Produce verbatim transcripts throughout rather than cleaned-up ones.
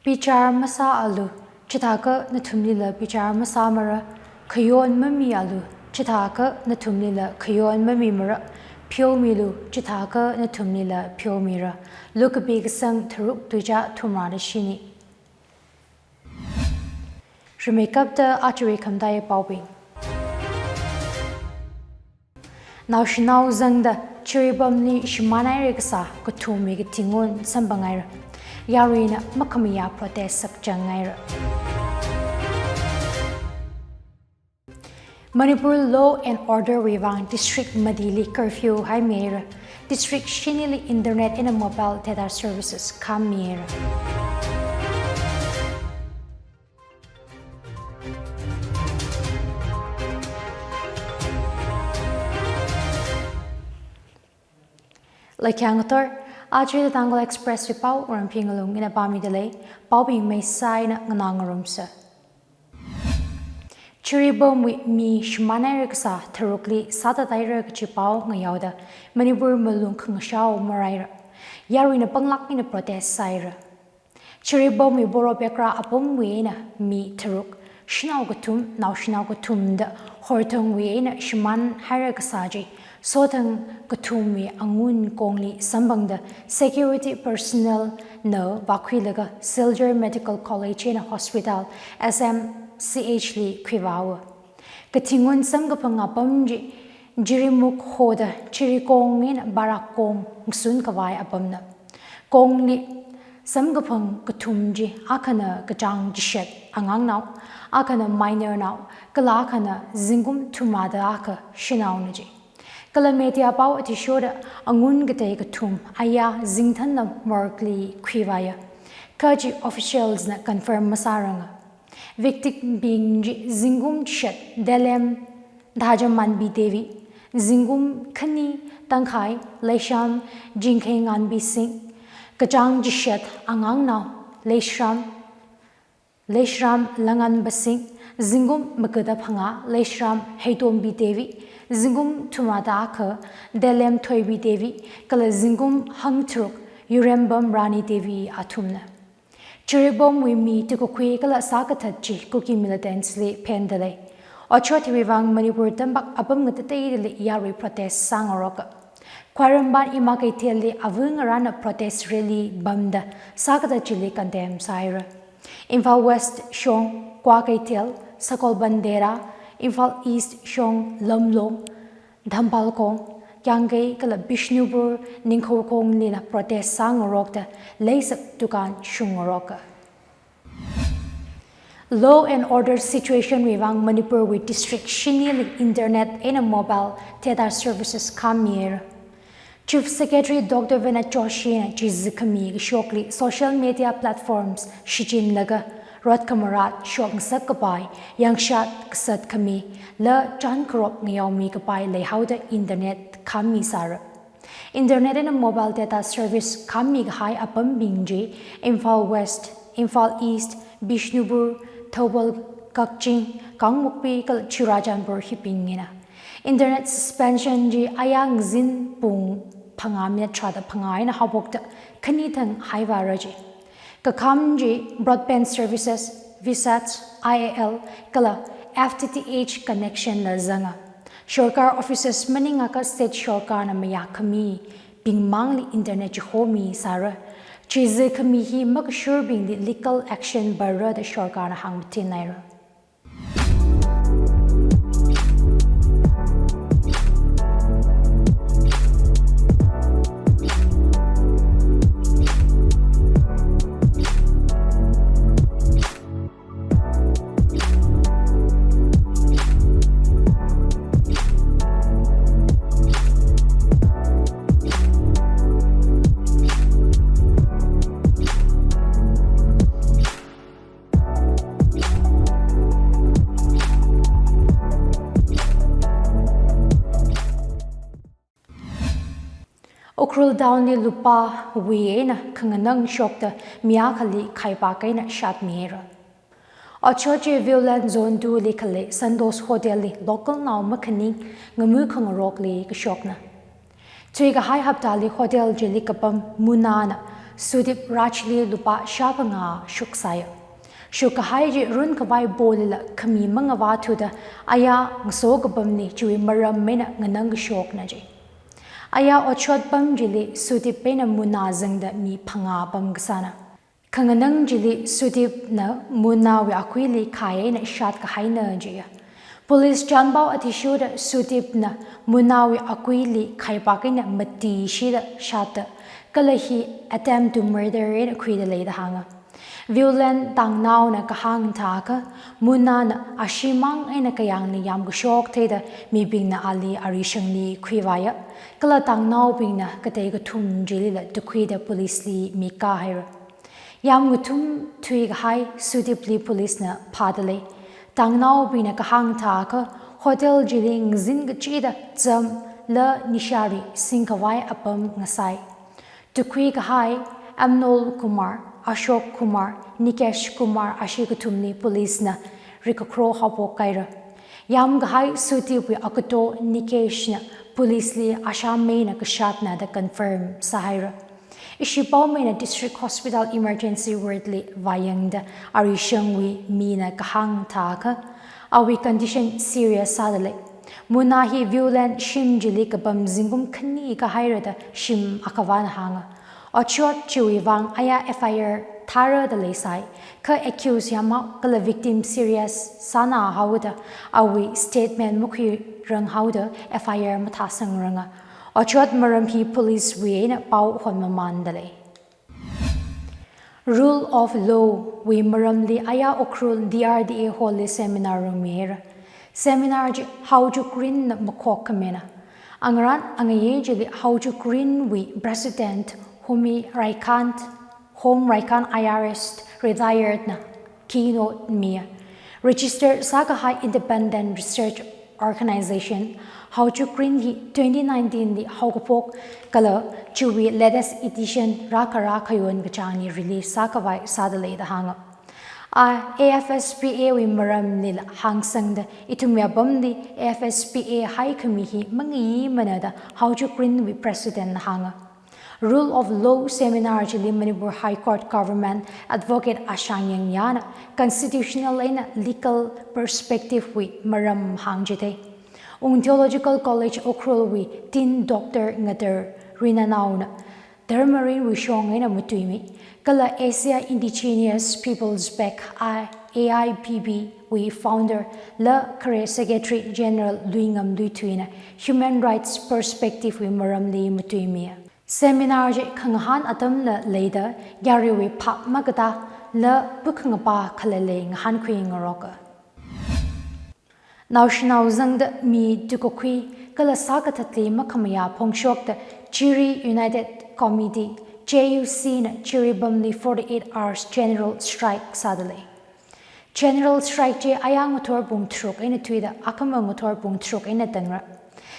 Bichar masāalu, chithākha nathumlila bichar masāmara, khayon mamialu, chithākha nathumlila khayon mamimara, pheomilu, chithākha nathumlila pheomira. Lukhapi kasang tharuk tuizā thumrāda shini. Rimeikapta ajawui khamataiya paobing. Naoshinao zangda Jiribamli shimānhaira kasā kathumwui katingun samphanghaira. Yaruina makhamayā protest sakchanghaira. Manipur law and order wui vang district matili curfew haimihaira. District shinili internet eina mobile data services khammihaira. Laikyang ator, aja The Tangkhul Express wui pao, Ramphing Ngalung ina pāmida lei, paobing maisai eina nganā ngarumsa. Jiribamwui mi shimānhaira kasā tharukli sāthathaira kachi pao ngayaoda Manipur malung khangashao maraira. Yaruina panglāk eina protest sāhaira. Jiribamwui Borobekra apamwui eina mi tharuk, shanao kathum, naoshinao kathum da horthangwui eina shimānhaira kasā chi, sothang kathumwui angun kongli samphangda security personnel na vākhuilaga Silchar Medical College eina Hospital, S M C H li khuivāhaowa. Katingun samkaphang apam chi Jiribam hoda Jirikong eina Barakong ngasun khavai apamna. Kongli samkaphang kathum chi akhana kachāng chishat angangnao, akhana minor nao, kala akhana zingkum thumrāda akha shanaona chi. Kala media pao athishurda angun katei kathum aya Zingthana morgue li khuivāya. Kha chi officials na confirm masāranga. Victim bing chi zingkum chishat Delem Dhajamanbi Devi, zingkum khani tangkhai Leishram Jingkheinganbi Singh, kachāng chishat angangnao Leishram, Leishram Langanba Singh, zingkum magada phangā Leishram Heitombi Devi, zingkum thumrāda akha Delem Thoibi Devi, kala zingkum hangtharuk Yurembam Rani Devi athumna. Jiribamwui mi tukakhui kala sākathat chi Kuki militants li phenda lei. Otshot hiwui vang Manipur tampak apam ngatateidali yarui protest sāngaroka. Khwairamband Ima Keithelli ava ngarāna protest rally pamda sākathat chili condemn sāhaira. Imphal West shong, Kwakeithel, Sakolband Dera, Imphal East shong, Lamlong, Thambalkong, Kyangkei kala Bishnupur Ningkhoukhonglila protest sāngarokta leisak dukan shungngaroka. Law and order situation wui vang Manipur wui district shinili internet eina mobile data services khammihaira. Chief Secretary Doctor Venat Joshi na chizi khami kashokli social media platforms shichinlaga rot khamarat shokngasak kapai, yangshat kasat khami, la chān kharop ngayaomi kapai leihaoda internet khammi sāra. Internet eina mobile data service khammi kahai apambing chi Imphal West, Imphal East, Bishnupur, Thoubal, Kakching, Kangpokpi kala Churachandpur hibingna. Internet suspension chi aya ngazin pung phangā minute tharāda phangā eina haophokta khani thang haivāra chi. Kakham chi broadband services, VSATs, I A L, kala F T T H connection la zanga. Sorkar offices maningakha state sorkarna mayākhamibing mangli internet chi homi sāra. Chizi khami hi makashurbingli legal action parra da sorkarna hāngmatinhaira. Ukhrul Town li lupāwui eina khanganang shokta mi akhali khaipak eina shatmihaira. Otshot chi Viewland Zone two li khalei Sandos Hotel li local nao makhaning ngamu khangarokli kashokna. Chuikahai haptali hotel chili kapam Munana Sudip Raj li lupā shāphangā shuksai. Shukkahai chi runkhavai bolila khami mangavā thuda aya ngaso kapamli chiwui maram eina nganang kashokna chi. Aya otshot pam chili Sudip eina Munna zangda mi phangā pamkasāna. Khanganang chili Sudipna Munnawui akuili khai eina shatkahaina jiya. Police chānpao athishurda Sudipna Munnawui akuili khaipak eina mati shida shatta, kala hi attempt to murder eina khuida leida hānga. Viewland tangnaona kahāng thākha, Munnana ashimang eina kayāngli yamkashok theida mibingna ali arishangli khuivāya, kala tangnaobingna katei kathum chilila tukhuida police li mikā haira. Yamkathum thuikahai Sudipli police na phāda lei. Tangnaobingna kahāng thākha, hotel chili ngazin kachida cham la nishāri singkhavai apam ngasai. Tukhuikahai Amnol Kumar, Ashok Kumar, Nikesh Kumar ashi kathumli police na rikakhro haophok kahaira. Yamkahai Sudipwui agato Nikeshna police li ashāmeina kashatna da confirm sāhaira. Ishipaomeina District Hospital Emergency Ward li vāyangda arishangwui mina kahāng thākha, awui condition serious sāda lei. Munna hi Viewland shim chili kapam zingkum khani kahaira da shim akhavāna hānga. Otshot chiwui vang aya F I R thāra da leisai, kha accused yāmhao kala victim serious sānā haoda awui statement makhuirang haoda F I R mathāsangranga. Otshot maram hi police wui eina pao honmamānda lei. Rule of Law wui maramli aya Ukhrul D R D A Hall li seminar rungmihaira. Seminar chi Haochukrinna makhok khamina. Angarān angayei chili Haochukrinwui President Homi Raikant, Hom Raikant I R S retired na keynote miya. Register sākahai independent research organization Haochukrin hi twenty nineteen li haokaphok kala chiwui latest edition rākharā khayon kachāngli release sākhavai sāda leida hānga. A, A F S P A wui maramlila hāngsangda ithumwui apamli A F S P A haikhami hi mangayi mana da Haochukrinwui President na hānga. Rule of Law seminar chili Manipur High Court Government Advocate Ashang Yangyana constitutional eina legal perspective wui maram hāngchithei. Ung Theological College Ukhrulwui Dean Doctor Ngatar Rinanaona Dharmarinwui shong eina matuimi, kala Asia Indigenous Peoples Pact, A I P P wui founder la khare Secretary General Luingam Luithuina human rights perspective wui maramli matuimiya. Seminar chi khangahān atamla leida yaruiwui phap makatā la pukhangapa khalalei ngahānkhuingaroka. Naoshinao zangda mi tukakhui kala sākathatli makhamayā phongshokta Chiri United Committee, C U C na Jiribamli forty-eight hours general strike sāda lei. General strike chi aya ngathor pung tharuk eina thuida akhama ngathor pung tharuk eina tangra.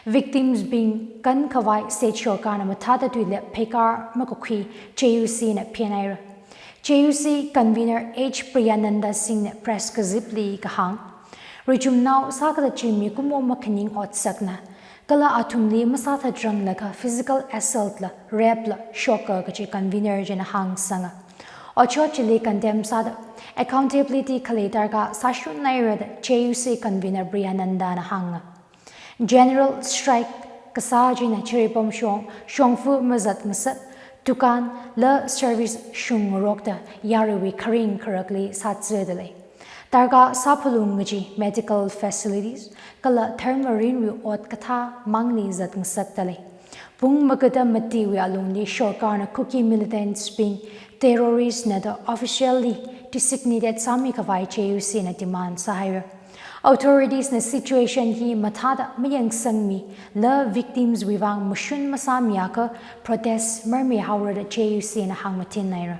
Victims bing kankhavai state sorkarna mathāda tuilep pheikar makakhui C U C na phenhaira. C U C convener H Priyananda Singh na press kazipli kahāng, richumnao sākathat chi mikumo makhaning otsakna, kala athumli masāthatranglakha physical assault la, rape la shoka kaji convener china hāngsanga. Otshot chili condemn sāda accountability khalei darkar sāshunhaira da C U C convener Priyananda na hānga. General strike kasā china Jiribam shong, shongfa mazat ngasak, dukan la service shungngarokta yaruiwui kharing kharakli sāzada lei. Darkar sāphalung kaji medical facilities kala dharmarinwui ot kathā mangli zatngasakta lei. Pung magada matiwui alungli sorkarna Kuki militants bing terrorist na da officially designated sāmikhavai C U C na demand sāhaira. Authorities na situation hi mathāda mayangsangmi la victims wui vang mashun masāmiakha protest marmihaora da C U C na hāngmatinhaira.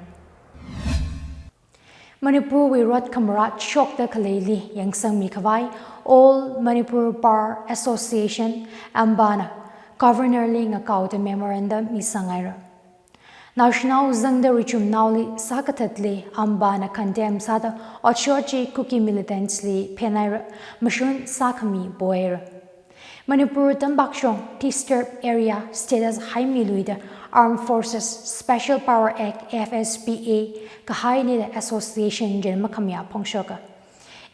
Manipurwui rot khamarāt shokda khaleili yangsangmikhavai All Manipur Bar Association, AMBA na Governor li ngakaoda memorandum misanghaira. Naoshinao zangda richumnaoli sākathatli AMBA na condemn sāda otshot chi Kuki militants li phenhaira, mashun sākhami pohaira. Manipur tampakshong disturbed area status haimiluida Armed Forces Special Power Act, A F S P A, kahaili association china makhamayā phongshoka.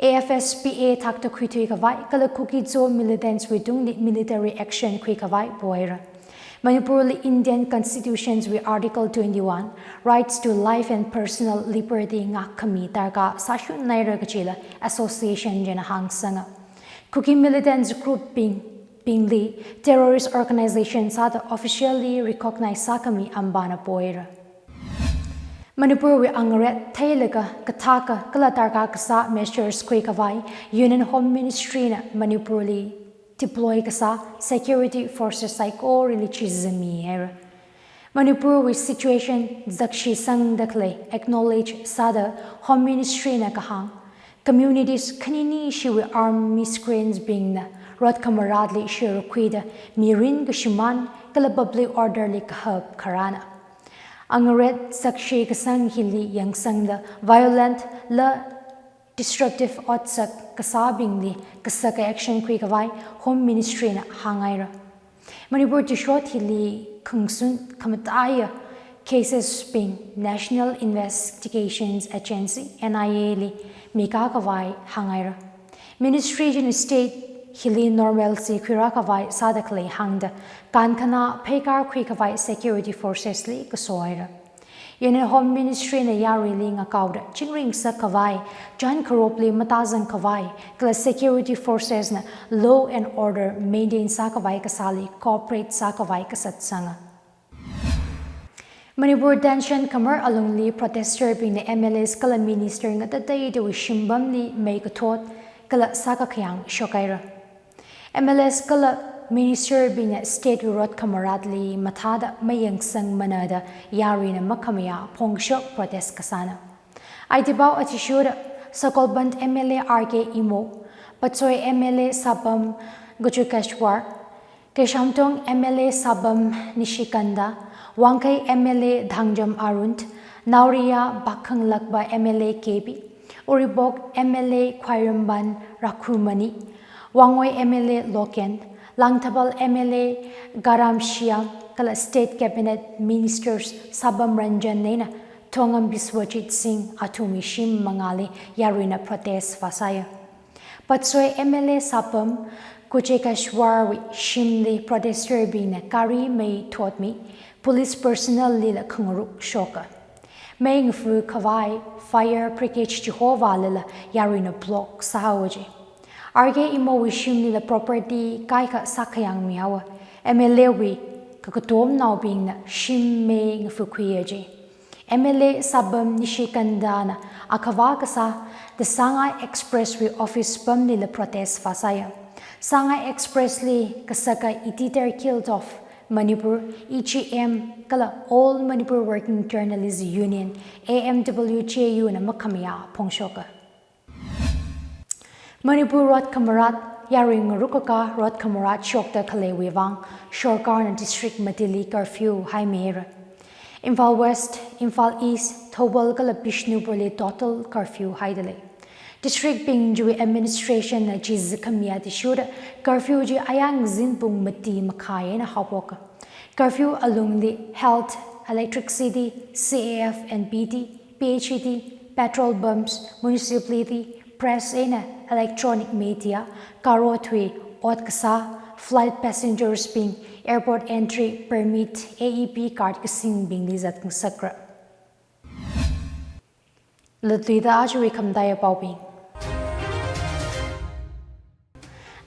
A F S P A thakta khuithui khavai, kala Kuki-Zo militants wui tungli military action khui khavai pohaira. Manipurli Indian Constitution's wui Article twenty-one, Rights to Life and Personal Liberty ngākkhami darkar sāshunhaira kajila association china hāngsanga. Kuki militants group bing, bingli terrorist organization sāda officially recognize sākhami ampana pohaira. Manipurwui angaret theilaga kathaka kala darkar kasā measures khui khavai Union Home Ministry na Manipurli deploy kasā security forces saikorali chizamihaira. Manipurwui situation zakshisangda khalei acknowledge sāda Home Ministry na kahāng, communities khanini shiwui armed miscreants bingna rot khamaratli shirkhuida mirin kashimān kala public order li kahap kharāna. Angaret zakshi kasang hili yangsangda violent la disruptive otsak kasābingli kasaka action khui khavai Home Ministry na hānghaira. Manipur tuishot hili khangsun khamataiya cases bing National Investigations Agency, N I A li mikā khavai hānghaira. Ministry china state hili normalcy khuirā khavai sāda khalei hāngda, kankhanā pheikar khui khavai security forces li kasohaira. Union Home Ministry na yaruili ngakaoda chingri ngasak khavai, chān kharopli matazang khavai, kala security forces na law and order maintain sākhavai kasāli cooperate sākhavai kasatsanga. Manipur tension khamar alungli protester bingna M L As kala minister ngatateitawui shimpamli mei kathot kala sākakhayang shokhaira. M L As kala minister bingna state wui rot khamaratli mathāda mayangsangmana da yaruina makhamayā phongshok protest kasāna. Aiti pao athishurda Sakolband M L A R K Imo, Patsoi M L A Sapam Gajukeshwar, Keishamthong M L A Sapam Nishikanta, Wangkhei M L A Thangjam Arun, Naoriya Pakkhanglakpa M L A K P, Uripok M L A Khwairumban Rakhumani, Wangoi M L A Loken, Langthabal M L A Garam Shiam, kala State Cabinet Ministers Sapam Ranjan eina Thongam Biswajit Singh athumwui shim mangāli yaruina protest vāsāya. Patsoi M L A Sapam Gajukeshwar wui shimli protester bingna gari mei thotmi, police personnel lila khangaruk shoka. Mei ngafu khavai fire brigade chihova lila yaruina block sāhaowa ji. R K Imo wui shimlila property kaikha sākhayangmihaowa. M L A wui kakatomnaobingna shim mei ngafu khuiya ji. M L A Sapam Nishikantana akhavā kasā The Sangai Express wui office pamlila protest vāsāya. Sangai Express li kasaka Editor Guild of Manipur, E G M, kala All Manipur Working Journalists Union, A M W J U na makhamayā phongshoka. Manipur rot khamarat, yarui ngarukaka rot khamarat shokta khaleiwui vang, sorkarna district matili curfew haimihaira. Imphal West, Imphal East, Thoubal kala Bishnupur li total curfew haidalei. District bing chiwui administration na chi zikkhami athishurda curfew chi ayang zin pung mati makhai eina haophoka. Curfew alungli health, electricity, C A F and P T, P H E D, petrol pumps, municipality, press eina electronic media, karo thui, ot kasā, flight passengers bing, airport entry permit, A E P card kasingbingli zatngasakra. Latluida ajawui khamataiya paobing.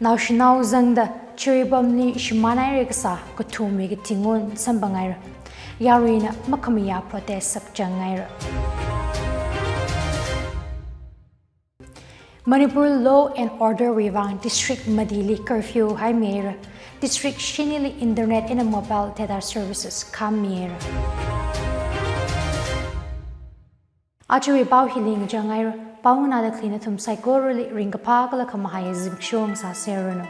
Naoshinao zangda Jiribamli shimānhaira kasā kathumwui katingun samphanghai. Yaruina makhamayā protest sakchanghaira. Manipur law and order wui vang district matili curfew haimihaira. District shinili internet eina mobile data services khammihaira. Ajawui pao hili ngachanghaira, pao nganāda khalei nathum saikorali ringkaphā kala khamahai zimiksho sāseranu.